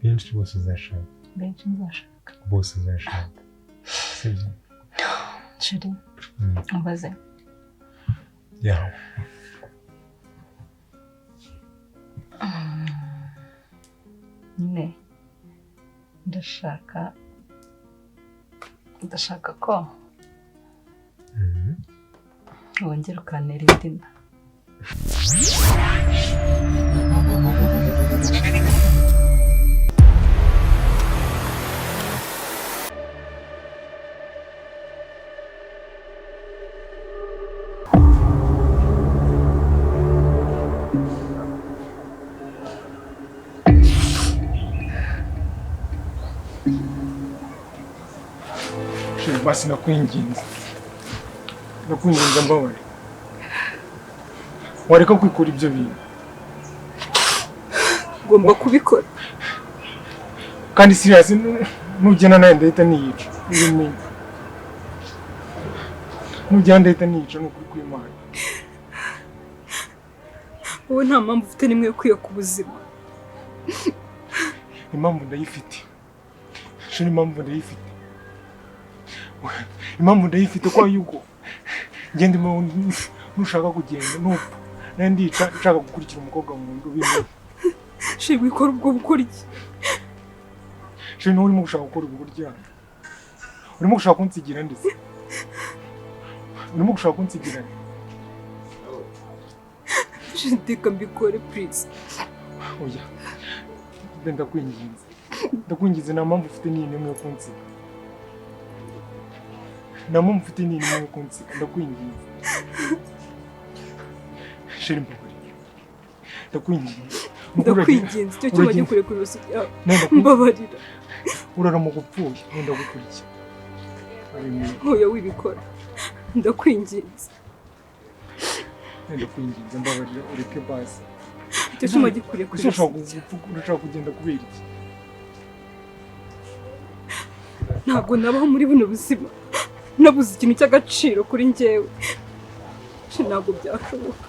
Benshi bose uzashaka. Benshi nzashaka. Bose uzashaka. Sibyo? Chéri, umbaze. Yeah. Nyine ndashaka ko wongera ukantera indi nda. Basi nakwinginze, mbabarira, wareka kwikura ibyo bintu. Ugomba kubikora kandi serious, nugenda nawe ndahita niyica. Nugenda ndahita niyica, ni ukuri kw'Imana. Wowe nta mpamvu ufite n'imwe yo kwiga ku buzima. Impamvu ndayifite, shira impamvu ndayifite. Impamvu ndayifite kwa yuko ngende nushaka kugenda nupfa naye ndica nshaka gukurikira umukobwa mu ndu bimwe. Shira wikora ubwo bukoryi. Shira niwe urimo gushaka gukora ubwo buryo. Urimo gushaka kunsigira ndetse. Urimo gushaka kunsigira. Shira ndeka mbikore please. Oya. Ndakwinginze. Ndakwinginze nta mpamvu ufite n'iyi nimwe yo kunsiga. Nta mpamvu ufite n'iyi nimwe yo kunsiga. Ndakwinginze. Shira mbabarira. Ndakwinginze. Ndakwinginze icyo cyuma gikure ku ijosi ryawe. Mbabarira. Uraramuka upfuye wenda gukurikira. Oya wibikora. Ndakwinginze. Ndakwinginze mbabarira ureke basi. Icyo cyuma gikure ku ijosi. Urashaka kugenda kubera iki? Ntabwo nabaho muri buno buzima nabuze ikintu cy'agaciro kuri njyewe. Ntabwo byashoboka.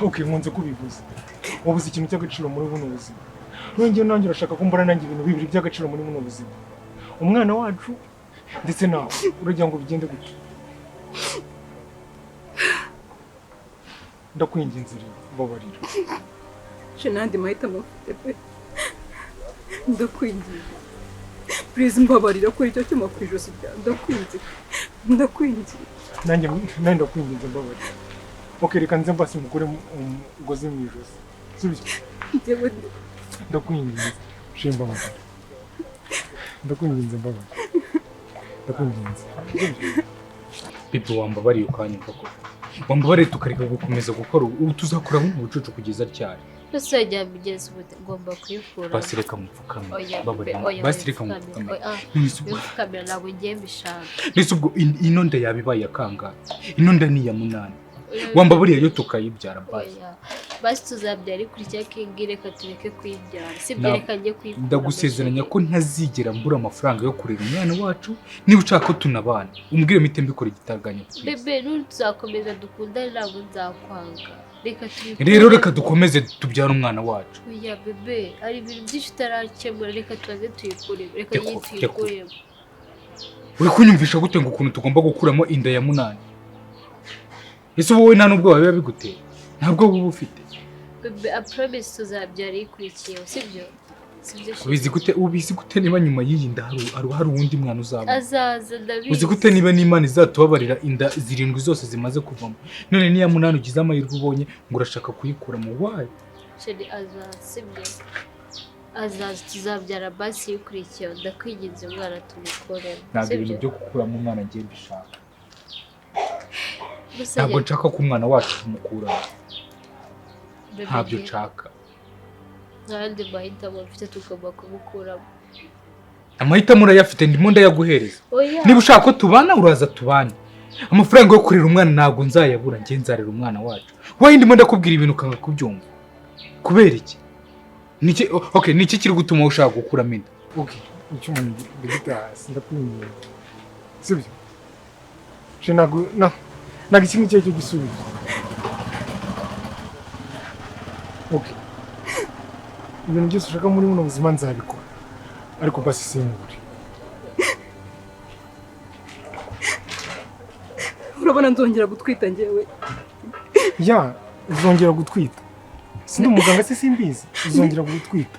Okay, nkunze kubivuza. Wabuze ikintu cy'agaciro muri buno buzima. Nongeye nanjye urashaka ko mbona nanjye ibintu bibiri by'agaciro muri buno buzima. Umwana wacu ndetse nawe uragira ngo bigende gute? Ndakwinginze rero mbabarira. Je nandi mahitamo mfite pe. Ndakwinginze. Please mbabarira kuri icyo cyuma ku ijosi ryawe. Ndakwinginze. Ndakwinginze. Nanjye ndakwinginze mbabarira. Okay, reka nze mbasi mukure umugozi mu ijosi. Sibyo? Ndakwinginze. Shimba mbabarira. Ndakwinginze mbabarira. Ndakwinginze. Bibi wambabariye ukanyumva ko. Wambabariye tukareka gukomeza gukora ubu tuzakora nk'ubucucu kugeza ryari. Byose byabigeze ubu ngomba kuyikura. Basi reka mupfukame. Babarira. Basi reka mupfukame. Mupfukamira ntabwo ngiye mbishaka. Nese ubwo ino nda yabibaye akanga. Ino nda ni iya munani. Wambabariye yo tukayibyara basi. Basi tuzabyara ikurikira kingi reka tureke kuyibyara. Sibyo reka njye kuyikura. Ndagusezeranya ko ntazigera mbura amafaranga yo kurera umwana wacu niba ushaka ko tunabana. Umbwire mite mbikora igitaraganya. Bebe none tuzakomeza dukundane ntabwo nzakwanga. Reka tubikore. Rero reka dukomeze tubyara umwana wacu. Oya bebe ari ibintu byinshi utarakemura reka tubanze tuyikure. Reka tuyikure. Uri kunyumvisha gute ngo ukuntu tugomba gukuramo inda ya munani? Ese wowe nta nubwo biba biguteye? Ntabwo uba ufite. Bebe I promise tuzabyara ikurikiye sibyo? Sibyo. Ubizi gute niba nyuma y'iyi nda hari uwundi mwana uzaba? Azaza ndabizi. Uzi gute niba n'Imana izatubabarira inda zirindwi zose zimaze kuvamo? None niya munani ugize amahirwe ubonye ngo urashaka kuyikura mu wayo. Chéri azaza sibyo? Azaza tuzabyara basi ikurikiye ndakwinginze umwana tumukure. Ntabwo ibintu byo gukuramo umwana ngiye mbishaka. Ntabwo nshaka ko umwana wacu tumukura. Ntabyo nshaka. Nta mahitamo mfite tugomba kumukuramo. Amahitamo urayafite ndimo ndayaguhereza. Niba ushaka ko tubana uraza tubane. Amafaranga yo kurera umwana ntabwo nzayabura njye nzarera umwana wacu. Wowe ndimo ndakubwira ibintu ukanga kubyumva. Kubera iki? Niki okay niki kiri gutuma ushaka gukuramo inda? Okay, icyuma ngita hasi ndakwinginze. Sibyo? Je ntabwo ntabwo iki ngiki cyo gisubizo. Okay. Ibintu byose ushaka muri buno buzima nzabikora, ariko basi sinkubure. Urabona nzongera gutwita njyewe? Ya, uzongera gutwita. Sindi umuganga se simbizi, uzongera gutwita.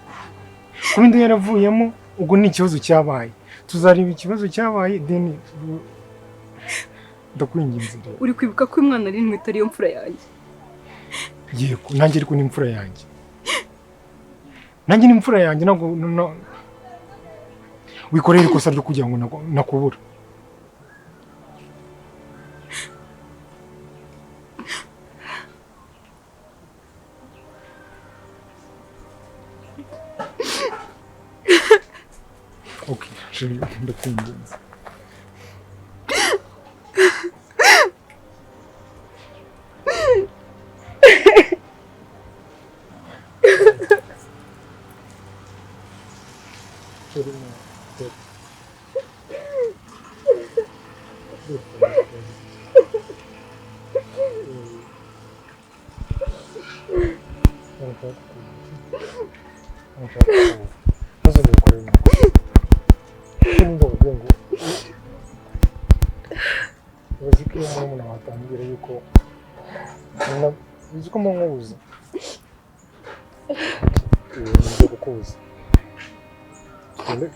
Kuba inda yaravuyemo ubwo ni ikibazo cyabaye. Tuzareba ikibazo cyabaye then ndakwinginze rero. Uri kwibuka ko umwana ari ntwite ariyo mfura yanjye? Yego, nanjye ariko ni imfura yanjye. Nanjye ni imfura yanjye, ntabwo wikorera ikosa ryo kugira ngo nakubura. Okay, chérie, ndakwinginze.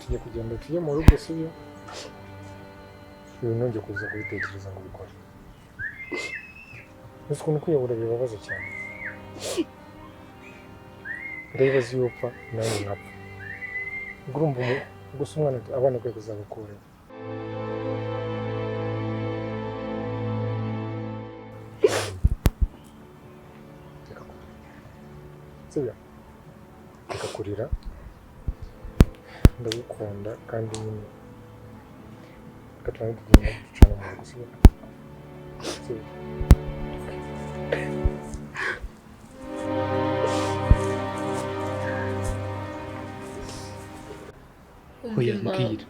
Tujye kugenda tujye mu rugo, sibyo? Ibi nongeye kuza kubitekereza ngo ubikore. Uzi ukuntu kwiyahura bibabaza cyane. Ndabibaza iyo upfa nanjye nkapfa. Ubwo urumva gusa umwana abana akwiye kuzabakura. Reka kurira. Sibyo? Reka kurira. Ndagukunda kandi nyine reka tugende tugenda ducana mu rugo, sibyo? Sibyo? Oya mbwira.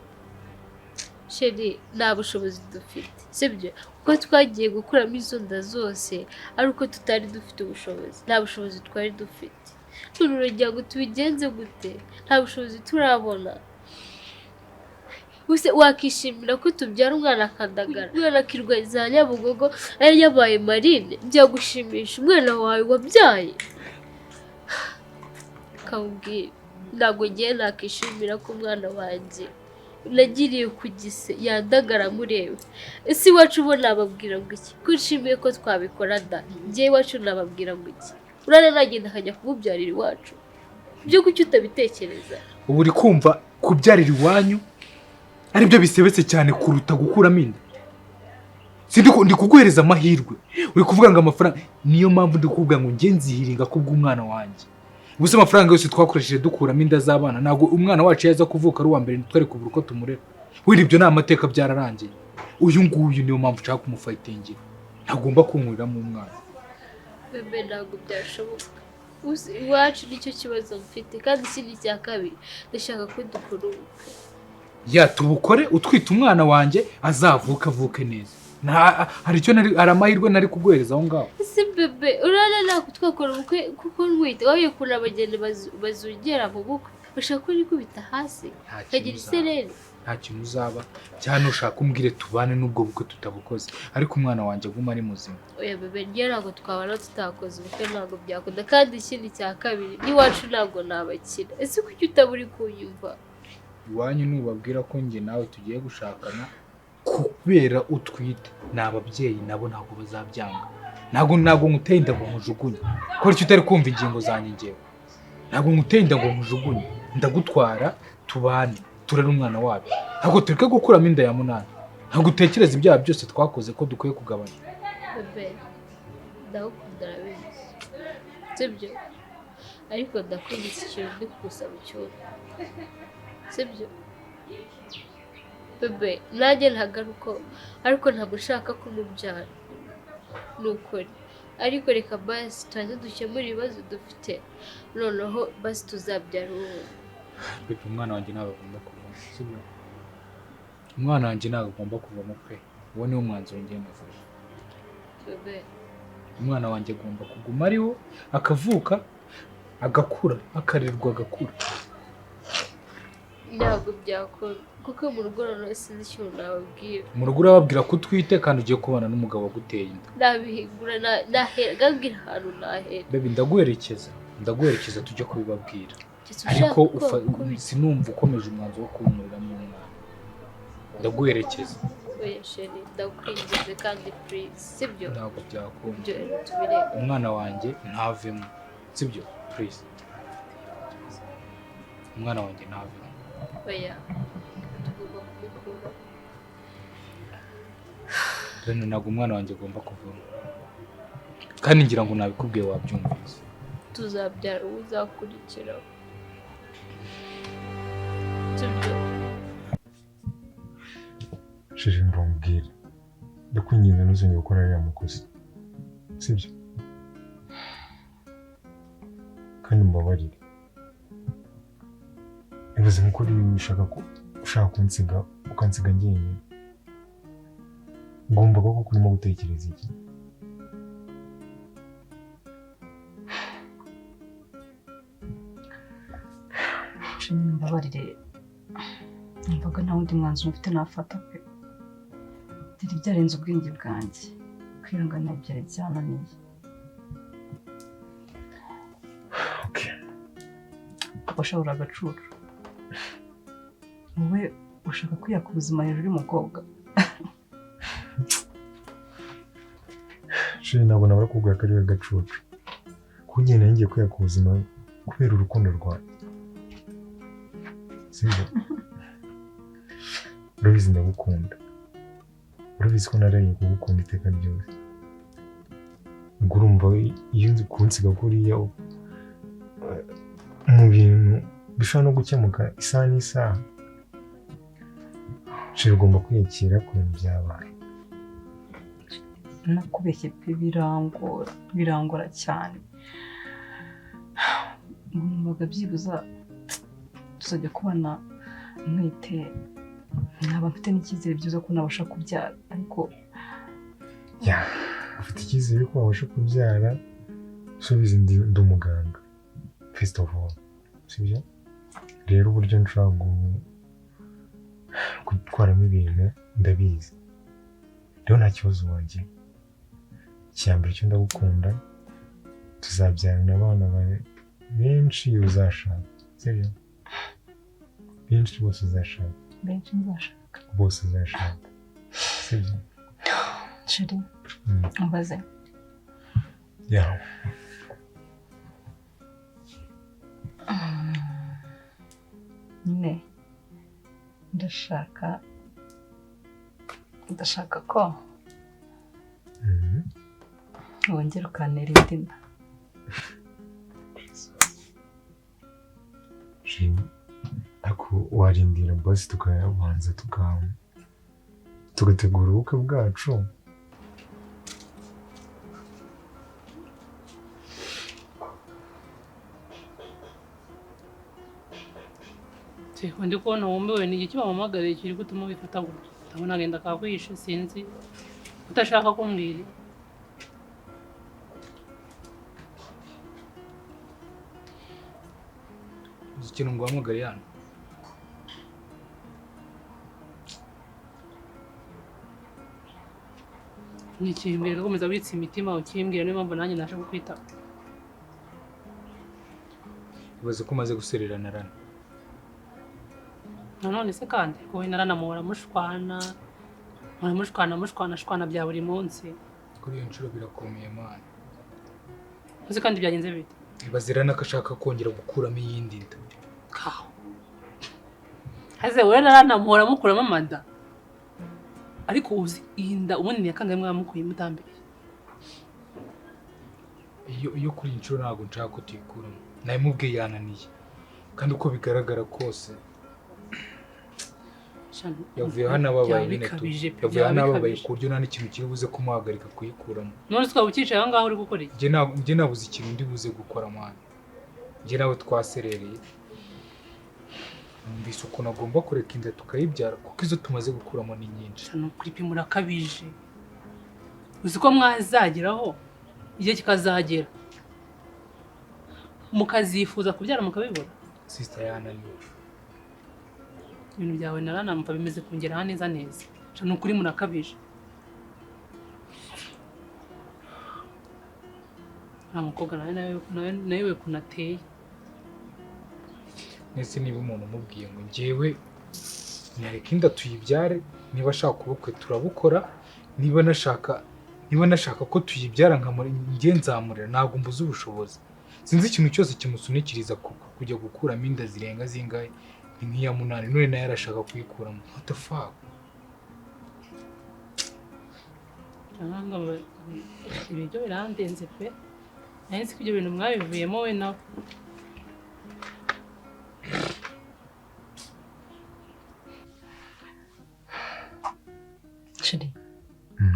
Sheri, nta bushobozi dufite, sibyo? Kuko twagiye gukuramo izo nda zose ari uko tutari dufite ubushobozi, nta bushobozi twari dufite. None uragira ngo tubigenze gute? Nta bushobozi turabona. Use wakishimira ko tubyara umwana akandagara, umwana akirwa za Nyabugogo ari yabaye marine, byagushimisha umwana wawe wabyaye? Kawubwira, ntabwo ngiye nakishimira ko umwana wanjye nagiriye ku gise yandagara mureba. Ese iwacu bo nababwira ngo iki? Ko nshimiye ko twabikora da, ngiye iwacu nababwira ngo iki? Urana nagenda akajya kumubyarira iwacu, byo kuki utabitekereza? Ubu uri kumva kubyarira iwanyu aribyo bisebetse cyane kuruta gukuramo inda. Sindi ndi kuguhereza amahirwe, uri kuvuga ngo amafaranga, niyo mpamvu ndi kuvuga ngo nge nzihiringa kubw'umwana wanjye. Ubuse amafaranga yose twakoresheje dukuramo inda z'abana, ntabwo umwana wacu yaza kuvuka ari uwa mbere twari kubura uko tumurera. Wenda ibyo ni amateka byararangiye. Uyu nguyu niyo mpamvu nshaka kumufayitingira, ntagomba kunkuriramo umwana. Bebe, ntabwo byashoboka. Iwacu nicyo kibazo mfite, kandi ikindi cya kabiri ndashaka ko dukora ubukwe. Ya tubukore, utwite umwana wanjye azavuka avuke neza. Hari icyo nari, hari amahirwe nari kuguhereza aho ngaho. Ese bebe, urana ntabwo twakora ubukwe kuko ntwite, wabaye ukuntu abageni bazongera mu bukwe bashaka ko nikubita hasi kagira isereri. Nta kintu uzaba cyane, ushaka umbwire tubane n'ubwo bukwe tutabukoze, ariko umwana wanjye aguma ari muzima. Oya bebe, njye ntabwo twabana tutakoze ubukwe, ntabwo byakunda. Kandi ikindi cya kabiri n'iwacu ntabwo nabakira. Ese kuki utaburi kunyumva? Iwanyu nubabwira ko njye nawe tugiye gushakana kubera utwite, ni ababyeyi nabo ntabwo bazabyanga. Ntabwo nguteye inda ngo nkujugunye. Kubera icyo utari kumva ingingo zanjye ngewe. Ntabwo nguteye inda ngo nkujugunye, ndagutwara tubane turere umwana wacu. Ntabwo tureke gukuramo inda ya munani. Ntabwo utekereza ibyaha byose twakoze ko dukwiye kugabanya. Bebe, ndagukunda urabizi, sibyo? Ariko ndakunda iki kintu ndi kugusaba icyuma, sibyo? Bebe, nanjye ntagaruko, ariko ntabwo ushaka kumubyara, ni ukuri. Ariko reka basi tubanze dukemure ibibazo dufite, noneho basi tuzabyara uwo. Bebe, umwana wanjye ntabwo agomba kuvamo, sibyo? Umwana wanjye ntabwo agomba kuvamo pe. Uwo niwo mwanzuro ngiye nafashe. Bebe, Umwana wanjye agomba kuguma ariho akavuka. Agakura, akarerwa agakura. Ntabwo byakunda kuko mu rugo noneho sinzi ikintu nababwira. Mu rugo urababwira ko utwite kandi ugiye kubana n'umugabo waguteye inda. Nabihingura nahera ngabwira ahantu nahera. Baby ndaguherekeza, ndaguherekeza tujye kubibabwira. Ariko sinumva ukomeje umwanzuro wo kunkuriramo umwana. Ndaguherekeza. Oya sheri, ndakwinginze kandi please, sibyo? Ntabwo byakunda. Ibyo tubireke. Umwana wanjye ntavemo, sibyo? Please. Umwana wanjye ntavemo. Oya, tugomba kubikura. Rero ntabwo umwana wanjye agomba kuvamo. Kandi ngira ngo nabikubwiye wabyumvise. Tuzabyara uwo uzakurikiraho. Sibyo? Sheri mbamubwire. Ndakwinginze ntuzongere gukora ariya makosa. Sibyo? Kandi mbabarire. Ibaze nkuko ushaka kunsiga ukansiga njyenyine. Ngomba koko kurimo gutekereza iki? Sheri mbabarire. Numvaga nta wundi mwanzuro mfite nafata pe. Byari byarenze ubwenge bwanjye. Kwihangana byari byananiye. Okay. Washobora agacucu. Wowe ushaka kwiyaka ubuzima hejuru y'umukobwa. Sheri ntabwo nabura kubwira ko ari we gacucu. Kuko njye nari ngiye kwiyaka ubuzima kubera urukundo rwawe. Sibyo? Urabizi ndagukunda. Urabizi ko naraye kugukunda iteka ryose. Ubwo urumva iyo nzi kunsiga kuriya mu bintu bishobora no gukemuka isaha n'isaha. Sheri ugomba kwiyakira ku bintu byabaye. Nakubeshye pe, birangora, birangora cyane. Numvaga byibuza tuzajya kubana ntwite, nkaba mfite n'icyizere byiza ko nabasha kubyara, ariko ya ufite icyizere ko wabasha kubyara. Subiza ndi umuganga first of all, sibyo? Rero uburyo nshobora gutwaramo ibintu ndabizi. Rero nta kibazo wagira. Icyambere cyo ndagukunda, tuzabyarana abana benshi uzashaka, sibyo? Benshi bose uzashaka. Benshi nzashaka. Bose uzashaka, sibyo? Sheri, umbaze. Yeah. Nyine ndashaka ko wongera ukantera indi nda. Ariko warindira basi tukabanza tugategura ubukwe bwacu. Ndi kubona wumbiwe ni igiki bamuhamagariye kiri gutuma bifata gutya. Ndabona agenda akakwishe sinzi utashaka kumbwira. Uzi ikintu ngo uhamagare hano? Nikimbwira ukomeza witsa imitima ukimbwira niyo mpamvu nanjye naje kukwitaba. Ibaze ko umaze gusererana rana. Nanone se kandi wowe naranamuhora mushwana mushwana shwana bya buri munsi. Kuri iyo nshuro birakomeye mana. Uzi kandi byagenze bite? Ibaze rana ko ashaka kongera gukuramo iyindi nda. Kaho. Haze wowe naranamuhora mukuramo amada. Ariko uzi iyi nda ubundi ni yakangaye mwamukuye mutambiriye. Iyo kuri iyi nshuro ntabwo nshaka ko tuyikuramo. Nabimubwiye yananiye. Kandi uko bigaragara kose yavuye hano ababaye nyine tu. Yavuye hano ababaye ku buryo nta n'ikintu kiri buze kumuhagarika kuyikuramo. None twaba ukicaye aho ngaho uri gukora iki? Njye nabuze ikintu ndi buze gukora mwana. Njye nawe twaserereye. Numvise ukuntu agomba kureka inda tukayibyara kuko izo tumaze gukuramo ni nyinshi. Ni ukuri pe murakabije. Uzi ko mwazageraho igihe kikazagera. Mukazifuza kubyara mukabibura. Sister yananiwe. Ibintu byawe naranamva bimeze kungeraho neza neza. Ni ukuri murakabije. Nta mukobwa nawe we kunateye. Nese niba umuntu umubwiye ngo njyewe nareka inda tuyibyare, niba ashaka ubukwe turabukora, niba nashaka ko tuyibyara njye nzamurera, ntabwo mbuze ubushobozi. Sinzi ikintu cyose kimusunikiriza kujya gukuramo inda zirenga zingahe, ni nk'iya munani none nayo arashaka kuyikuramo. What the fuck? Ibiryo birandenze pe. Nari nzi ko ibyo bintu mwabivuyemo we nawe. Sheri,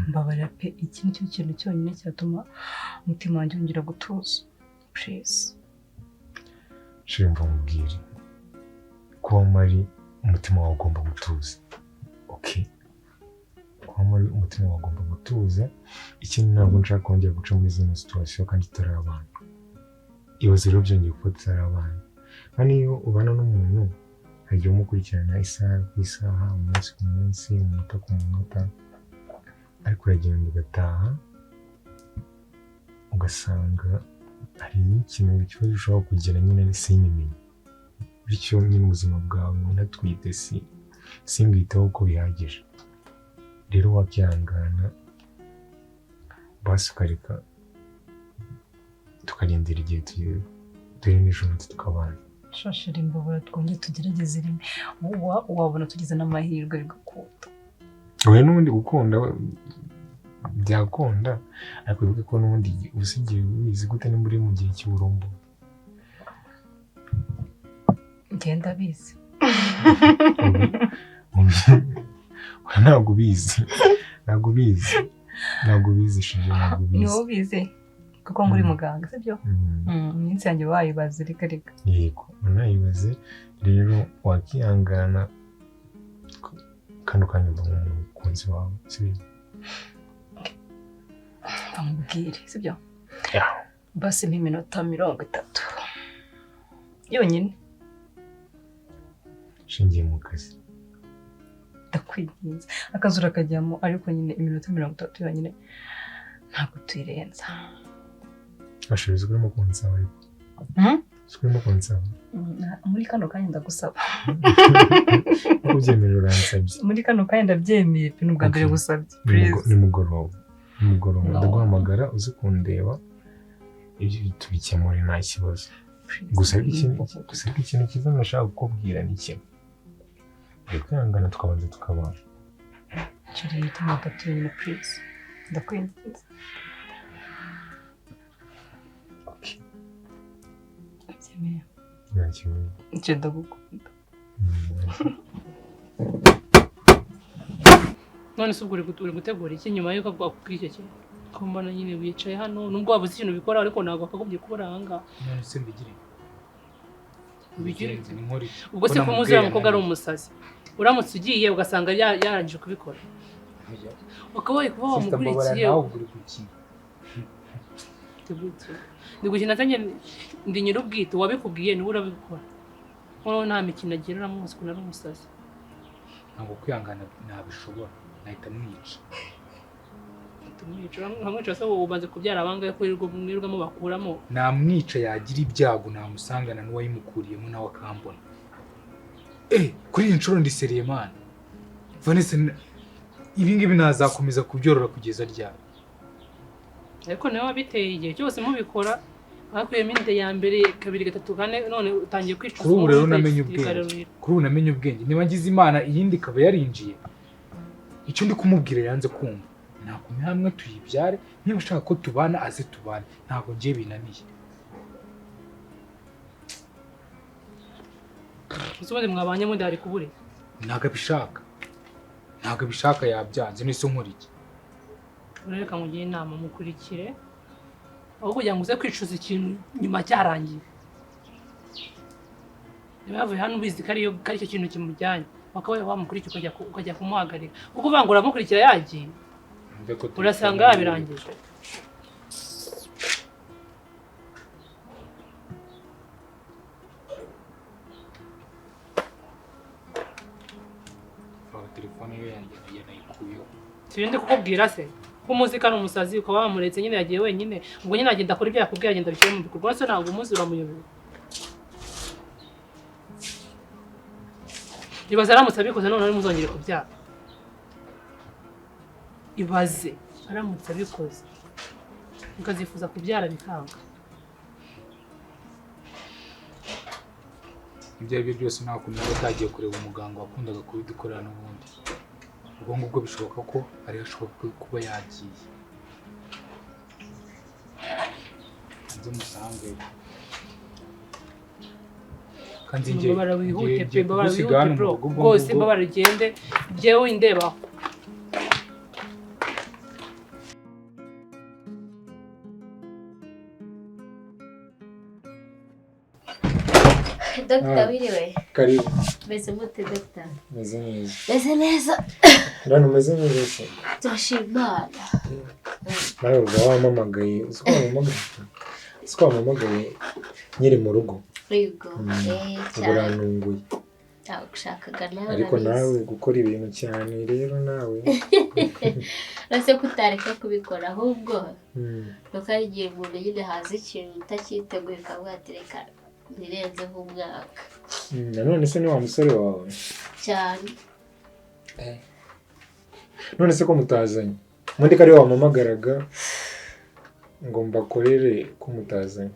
mbabarira pe, iki nicyo kintu cyonyine cyatuma umutima wanjye wongera gutuza. Please. Sheri, mva mubwire. Kuba mari umutima wawe ugomba gutuza. Okay. Kuba mari umutima wawe ugomba gutuza. Ikindi ntabwo nshaka kongera guca muri zino situation kandi tutari abana. Ibaze rero byongeye kuba tutari abana. Kandi iyo ubana n'umuntu hagiye umukurikirana isaha ku isaha, umunsi ku munsi, umunota ku munota, ariko uragenda ugataha ugasanga hari ikintu ikibazo ushobora kugira nyine sinyimenye, bityo nyine ubuzima bwawe unatwite simbwiteho uko bihagije. Rero wakihangana basi ukareka tukarindira igihe turi nijoro tukabana. Shashira imbabura twongere tugerageze rimwe, wabona tugize n'amahirwe bigakunda. Oya n'ubundi gukunda byakunda, ariko wibuke ko n'ubundi usigiye wizi gute nimba uri mu gihe cy'uburumbu. Ngenda bizi. Ntabwo ubizi, ntabwo ubizi, ntabwo ubizi shije, ntabwo ubizi. Ni wowe ubizi kuko nguri muganga, sibyo? Iminsi yanjye wayibaze reka reka. Yego, unayibaze rero wakihangana kandi ukanyumva nk'umukunzi wawe, sibyo? Bamubwire, sibyo? Basi nk'iminota 30 yonyine. Shingiye mu kazi. Ndakwinginze akazi urakajyamo, ariko nyine iminota 30 yonyine ntabwo tuyirenza. Ashobora urimo kunsaba ariko. Urimo kunsaba. Muri kano kanya ndagusaba. Ubyemera uransabye. Muri kano kanya ndabyemeye pe, n'ubwa mbere gusabye. Please. Nimugoroba. Nimugoroba ndaguhamagara uze kundeba, ibyo tubikemure nta kibazo. Gusa ikintu cyiza nashaka kukubwira ni kimwe. Kwihangana tukabanza tukabana. Sheri, iminota 30 yonyine please. Ndakwinginze. Okay. Ndabyemeye. Nta kibazo. Nje ndagukunda. None se ubwo uri gutegura iki nyuma y'uko akubwiye icyo kintu? Ko mbona nyine wicaye hano nubwo wabuze ikintu ubikora, ariko ntabwo wakagombye kubura aha ngaha. None se mbigire? Ubigire ubwo se ko muzi mukobwa ari umusazi, uramutse ugiye ugasanga yarangije kubikora wakabaye kuba wamukurikiye. Ndi gukina nanjye ndi nyir'ubwite, wabikubwiye niwe urabikora. Noneho nta mikino agira, uramuzi ukuntu ari umusazi. Ntabwo kwihangana ntabishobora, nahita mwica. Nkamwica se ubanze kubyara abangahe ko mwirirwamo bakuramo? Namwica yagira ibyago namusangana n'uwayimukuriyemo nawe akambona. Kuri iyi nshuro ndi seriye man. Vanessa, ibi ngibi nazakomeza kubyorora kugeza ryari? Ariko nawe wabiteye igihe cyose mubikora, bakuyemo inda ya mbere, kabiri, gatatu, kane, none utangiye kwicuza. Kuri ubu rero namenye ubwenge. Kuri ubu namenye ubwenge. Niba ngize Imana iyindi ikaba yarinjiye, icyo ndi kumubwira yanze kumva. Nakumye hamwe tuyibyare, niba ushaka ko tubana aze tubane, ntabwo ngiye binaniye. Ubundi mwabanye mundi hari kubure. Ntabwo abishaka. Ntabwo abishaka yabyanze, nese nkora iki? Urereka ngugire inama mukurikire, aho kugira ngo uze kwicuza ikintu nyuma cyarangiye. Niba yavuye hano ubizi ko ariyo ko aricyo kintu kimujyanye, wakabaye wamukurikira ukajya kumuhagarika. Kuko uvuga ngo uramukurikira yagiye, urasanga yabirangije. Telefone ye yanjye yanayikuyeho. Sibyo ndi kukubwira se ko umuzi ko ari umusazi, ukaba wamuretse nyine yagiye wenyine, ubwo nyine agenda akora ibyo yakubwiye, agenda abishyira mu bikorwa, se ntabwo umuzi, uramuyobewe. Ibaze aramutse abikoze none muzongere kubyara. Ibaze aramutse abikoze ukazifuza kubyara bikanga. Ibyo ari byo byose nta kuntu yaba atagiye kureba umuganga wakundaga kubidukorera n'ubundi. Ubwo ngubwo bishoboka ko ari ashobora kuba yagiye. Nze musange. Kandi ngiye Mbabara wihute pe, mbabara kugusiga wihute hano mu bro. rugo ubwo Rwose ngubwo. mbabara ugende, jyewe windebaho. Dogita wiriwe. Karibu. Meze mute dogita? Meze neza. Meze neza. Rano umeze neza se? Turashima Imana. Nawe uba wampamagaye, uzi ko wampamagaye? Uzi ko wampamagaye nkiri mu rugo? Yego. Ubu urantunguye. Nagushakaga nawe. Ariko nawe gukora ibintu cyane rero nawe. Uretse ko utareka kubikora ahubwo nuko hari igihe umuntu nyine haza ikintu utacyiteguye ukavuga ati reka ntirenzeho umwaka. Nanone se ni wa musore wawe? Cyane. None se ko mutazanye? Ubundi ko ariwe wampamagaraga ngo mbakorere ko mutazanye.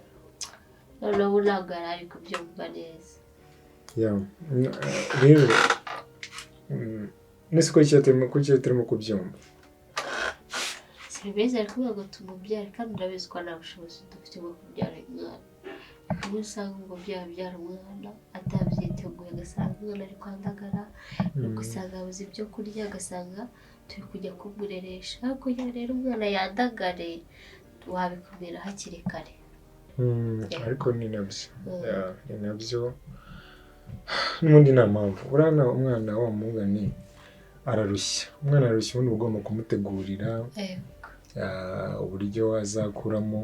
Noneho ubu ntabwo yari ari kubyumva neza. Rero nese ko turimo kubyumva? Serivisi ari kuvuga ngo tumubyare kandi urabizi ko nta bushobozi dufite bwo kubyara umwana. Ubu usanga umubyeyi abyara umwana atabyiteguye, agasanga umwana ari kwandagara, ugasanga abuze ibyo kurya, agasanga turi kujya kumureresha. Kugira rero umwana yandagare wabikumira hakiri kare. Ariko ni nabyo, ni nabyo n'ubundi nta mpamvu. Urabona umwana wa mugani ararushya, umwana ararushya, ubundi uba ugomba kumutegurira uburyo azakuramo.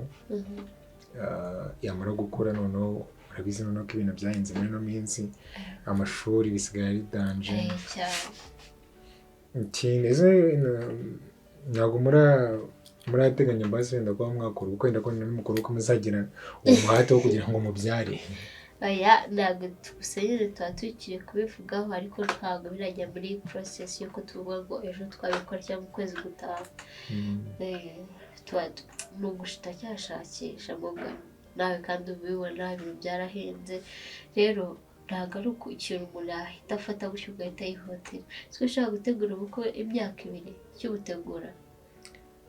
Yamara gukura noneho urabizi noneho ko ibintu byahenze muri ino minsi, amashuri bisigaye ari danje. Ikindi ntabwo murateganya basi wenda kuba mwakora ubukwe, wenda ko nimukora ubukwe muzagira uwo muhate wo kugira ngo mubyare. Oya ntabwo gusa nyine tuba tukiri kubivugaho, ariko ntabwo birajya muri process y'uko tuvuga ngo ejo twabikora cyangwa ukwezi gutaha. Ni ugushita cyashakisha mugana nawe kandi ubibona ibintu byarahenze. Rero ntabwo ari ikintu umuntu yahita afata gutyo ugahita yihutira. Twe ushaka gutegura ubukwe imyaka 2 cy'ubutegura.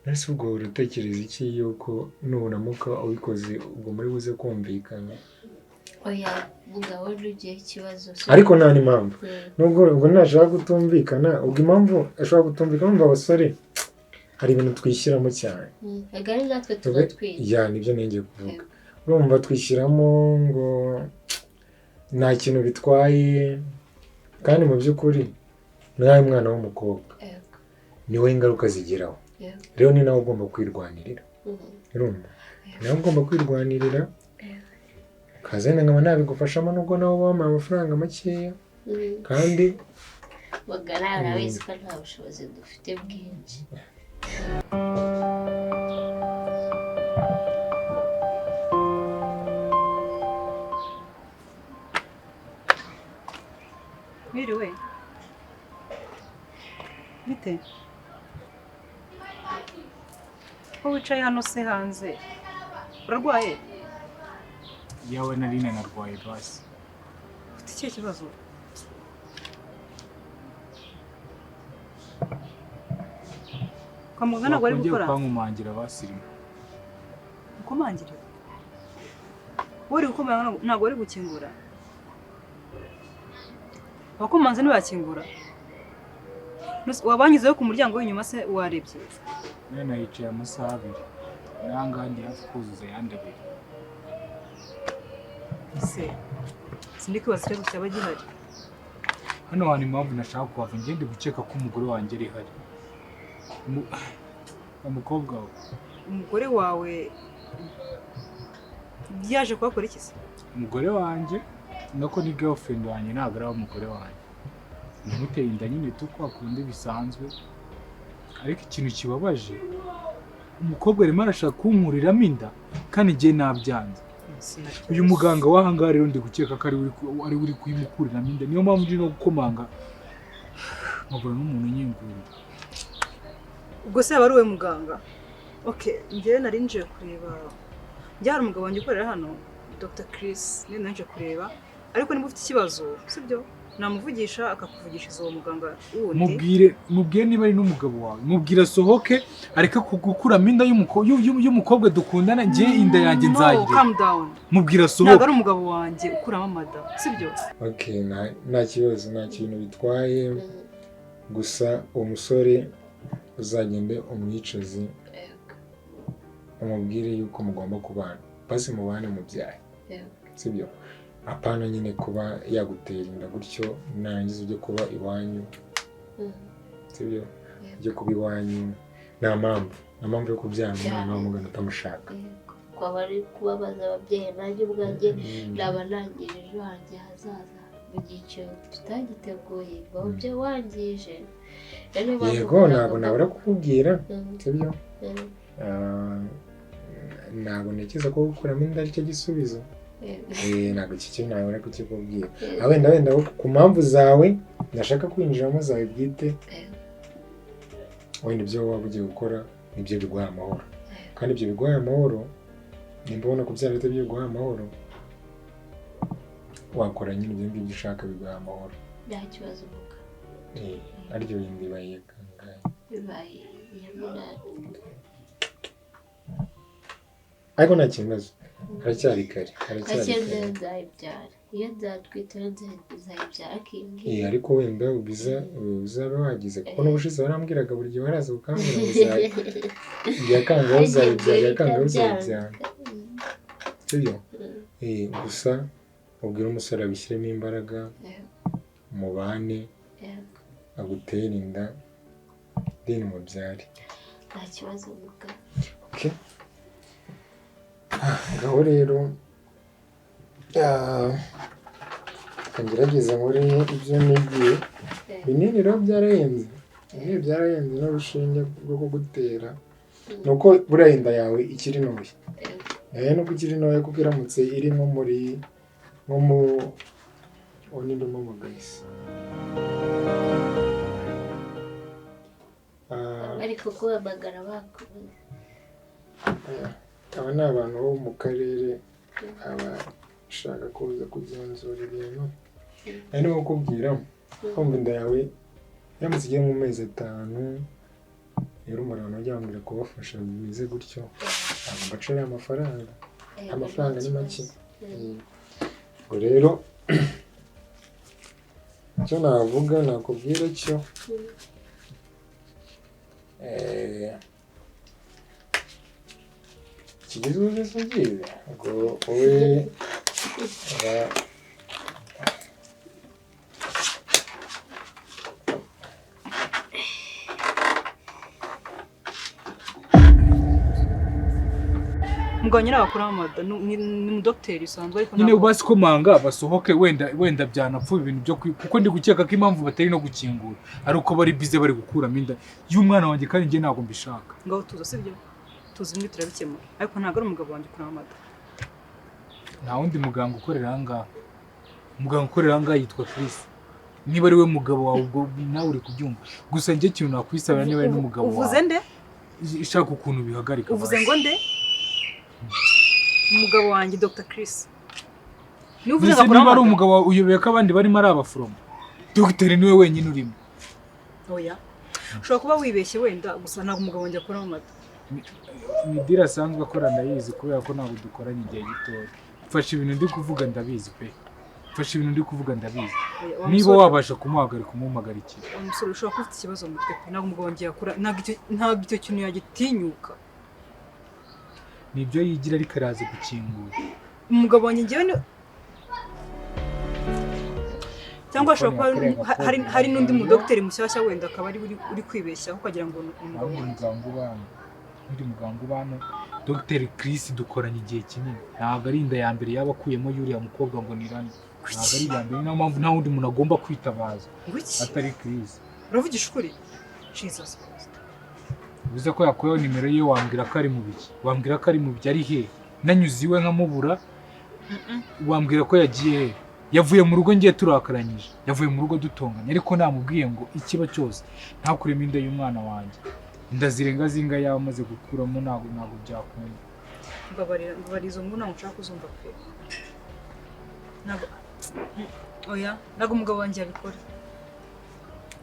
Ese ubwo uratekereza iki yuko nuramuka ubikoze ubwo muri buze kumvikana? Oya mugabo n'ugiye ikibazo. Ariko nta n'impamvu. Nubwo ubwo ntashaka kutumvikana, ubwo impamvu ashobora kutumvikana, umva abasore hari ibintu twishyiramo cyane. Agari natwe tuba twize. Ya nibyo ngiye kuvuga. Urumva twishyiramo ngo nta kintu bitwaye, kandi mu by'ukuri nawe mwana w'umukobwa niwe ingaruka zigeraho. Rero ni nawe ugomba kwirwanirira. Urumva? Nawe ugomba kwirwanirira. Kazana nkaba nabigufashamo nubwo nawe wampaye amafaranga makeya. Kandi bagara arabizi ko nta bushobozi dufite bwinshi. Mwiriwe. Bite? Ko wicaye hano se hanze? Urarwaye? Yawe nari narwaye basi. Ufite ikihe kibazo? Kwa muganga ntabwo ari gukora? Kwankumangira basirimu. Ukomangire? Wowe uri gukomanga ntabwo wari gukingura? Abakomanze ntibakingura? Wabanyuzeho ku muryango w'inyuma se warebye? None nayicaye amasaha 2. Nanga ndi hafi kuzuza ayandi 2. Se sindi kwibaza ikibazo cyaba gihari. Hano hantu impamvu nashaka kuhava, ngende gukeka ko umugore wanjye ari hari. Umukobwa wawe. Umugore wawe byaje kuhakora iki se? Umugore wanjye nako ni girlfriend wanjye, ntabwo ari umugore wanjye. Namuteye inda nyine tu kwa kundi bisanzwe, ariko ikintu kibabaje, umukobwa arimo arashaka kunkuriramo inda kandi njye nabyanze. Uyu muganga w'ahangaha rero ndi gukeka ko ari we uri kuyimukuriramo inda, niyo mpamvu ndi no gukomanga nkabura n'umuntu unyingurira. Ubwo se yaba ari uwe muganga? Okay, njyewe nari nje kureba, njye hari umugabo wanjye ukorera hano, Dr. Chris, niwe nari nje kureba, ariko niba ufite ikibazo, sibyo, namuvugisha akakuvugishiriza uwo muganga wundi. Mubwire niba ari n'umugabo wawe, mubwire asohoke areke gukuramo inda y'umukobwa dukundana, njye inda yanjye No, nzayireka. calm down. Mubwire Ntabwo asohoke. ari umugabo wanjye ukuramo amada, sibyo? Okay, nta kibazo, nta kintu bitwaye. Gusa uwo musore uzagende umwicaze, umubwire yuko mugomba kubana, basi mubane mubyaye, sibyo? Apana nyine kuba yagutera inda gutyo narangiza ujye kuba iwanyu, sibyo? Ujye kuba iwanyu, nta mpamvu yo kubyara umwana w'umugana utamushaka. Kwaba ari kubabaza ababyeyi, nanjye ubwanjye naba nangije ejo hanjye hazaza mu gihe tutagiteguye, ngo byo wangije. Rero niyo mpamvu Yego, ntabwo nabura kukubwira, sibyo? Ntabwo ntekereza ko gukuramo inda aricyo gisubizo. Ntabwo iki kintu nabura kukikubwira. Wenda ku mpamvu zawe ndashaka kwinjiramo zawe bwite, wenda ibyo waba ugiye gukora nibyo biguha amahoro, kandi ibyo biguha amahoro, nimba ubona kubyara aribyo biguha amahoro, wakora nyine ibyo ngibyo ushaka biguha amahoro. Nta kibazo muga. Aryo bindi bibaye kangahe? Bibaye iya munani. Ariko nta kibazo, haracyari kare, haracyari Gake kare. nzayibyara, iyo nzatwita nzayibyara akingi. Ariko wenda uzabe wagize, kuko n'ubushize warambwiraga buri gihe waraza ukambwira ngo uzayibyara, uzayibyara, yakanga uzayibyara, sibyo? Gusa ubwire umusore abishyiremo imbaraga, mubane, agutere inda, deni mubyare. Nta kibazo muga. Okay. Ngaho rero ngerageza muri ibyo nigiye. Binini rero byarahenze, binini byarahenze, n'urushinge rwo kugutera ni uko buriya inda yawe ikiri ntoya, nayo nuko ikiri ntoya, kuko iramutse iri nko muri nko mu ndimo mugahise ariko kubahamagara bakubuze. Aba ni abantu bo mu karere abashaka kuza kugenzura ibintu. Nari ndimo kukubwira, kumva inda yawe iramutse igiye mu mezi 5, rero umuntu ujya wambwira kubafasha bimeze gutyo, ntabwo mbaca ariya mafaranga, amafaranga ni make. Ubwo rero icyo navuga nakubwira cyo, kigeze uzi ugiye ubwo wowe Mugabo nyine abakora amada ni umudogiteri usanzwe, ariko nyine basikomanga basohoke, wenda byanapfuye ibintu byo kuko ndi gukeka ko impamvu batari no gukingura ari uko bari bize bari gukuramo inda y'umwana wanjye, kandi njye ntabwo mbishaka. Ngaho tuza, sibyo? Tuzi imwe turabikemura, ariko ntabwo ari umugabo wanjye ukuramo amada. Nta wundi muganga ukorera aha ngaha. Umuganga ukorera aha ngaha yitwa Chris. Niba ari we mugabo wawe ubwo nawe uri kubyumva. Gusa njye ikintu nakwisabira niba ari n'umugabo wawe. Uvuze nde? Ishaka ukuntu bihagarika. Uvuze ngo nde? Umugabo wanjye Dr. Chris. Niba uvuze ngo niba ari umugabo wawe uyobeye ko abandi barimo ari abaforomo. Dogiteri niwe wenyine urimo. Oya. Ushobora kuba wibeshye wenda, gusa ntabwo umugabo wanjye akuramo amata. Ni dira asanzwe akora ndayizi, kubera ko ntabwo dukoranye igihe gitoya. Mfashe ibintu ndi kuvuga ndabizi pe. Mfashe ibintu ndi kuvuga ndabizi. Niba wabasha kumuhagarika umuhagarikira. Wa musore ushobora kuba ufite ikibazo mu mutwe pe. Ntabwo umugabo wanjye yakura, ntabwo icyo kintu yagitinyuka. Nibyo yigira ariko araza gukingura. Umugabo wanjye ngewe ni cyangwa ashobora kuba hari n'undi mudogiteri mushyashya wenda akaba ari uri kwibeshyaho ukagira ngo umugabo wanjye. Undi muganga ubana Dr. Chris dukoranye igihe kinini, ntabwo ari inda ya mbere yaba akuyemo yuriya mukobwa ngo nirane. Ntabwo ari irya mbere, niyo mpamvu nta wundi muntu agomba kwitabaza Ngwiki? atari Chris. Uravugisha ukuri? Jesus Christ. Bivuze ko yakuyeho nimero ye, wambwira ko ari mu biki? Wambwira ko ari mu biki, ari he? Nanyuze iwe nkamubura, wambwira ko yagiye he? Yavuye mu rugo ngiye turakaranyije, yavuye mu rugo dutonganye, ariko namubwiye ngo ikiba cyose ntakuremo inda y'umwana wanjye. Inda zirenga zinga yaba amaze gukuramo, ntabwo byakunda. Mbabarira, mbabarira, izo nkuru ntabwo nshaka kuzumva pe. Ntabwo, oya, ntabwo umugabo wanjye yabikora.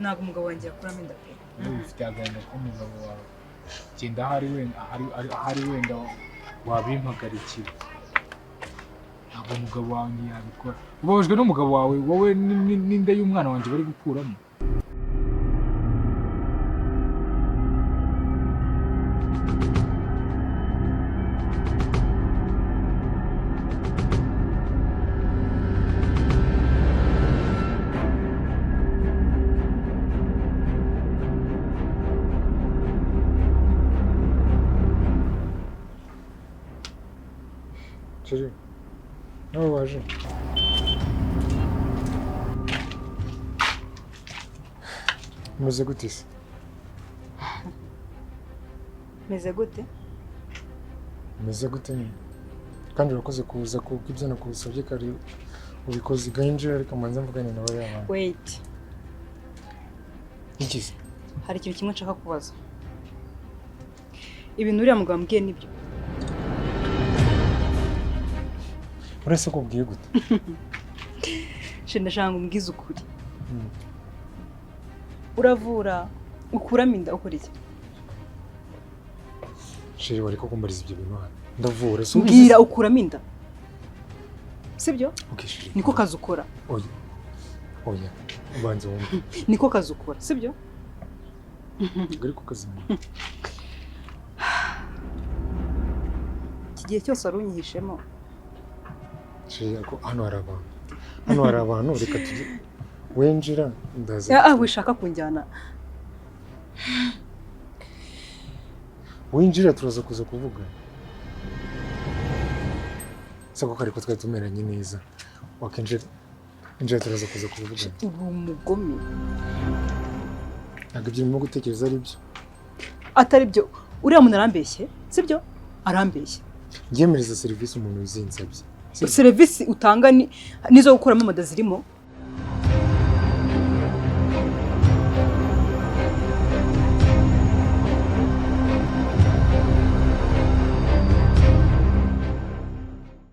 Ntabwo umugabo wanjye yakuramo inda pe. Wowe ufite agahinda k'umugabo wawe, genda ahari wenda, ahari wenda wabimpagarikira. Ntabwo umugabo wawe yabikora. Ubabajwe n'umugabo wawe wowe n'inda y'umwana wanjye bari gukuramo. Chérie, nawe waje? Umeze gute se? Meze gute? Umeze gute nyine? Kandi urakoze kuza kuko ibyo nakusabye kare ubikoze gahinjira, ariko mbanza mvugane nawe y'abantu. Wait. Iki se? Hari ikintu kimwe nshaka kubaza. Ibintu uriya mugabo ambwiye nibyo? Uretse ko ubwiye gute? Shenda, ndashaka ngo umbwize ukuri. Uravura, ukuramo inda, ukora iki? Chérie, wari ko kumbariza ibyo bintu hano. Ndavura, si ubizi? Mbwira, ukuramo inda. Sibyo? Okay, chérie. Niko kazi ukora. Oya. Oya. Ubanza wumve. Niko kazi ukora, sibyo? Ntabwo ariko kazi nkora. Iki gihe cyose wari unyihishemo. Chérie, ariko hano hari abantu. Hano hari abantu, reka tujye. Winjira, ndaza. Ah, wishaka kunjyana. Winjira turaza kuza kuvuga. Sako kare ko twari tumeranye neza. Wakinjira, injira turaza kuza kuvuga. Uri umugome. Ntabwo ibyo urimo gutekereza ari byo. Atari byo. Uriya muntu arambeshye, sibyo? Arambeshye. Ngemereza serivisi umuntu uzinsabye. Serivisi utanga ni nizo gukuramo amada zirimo.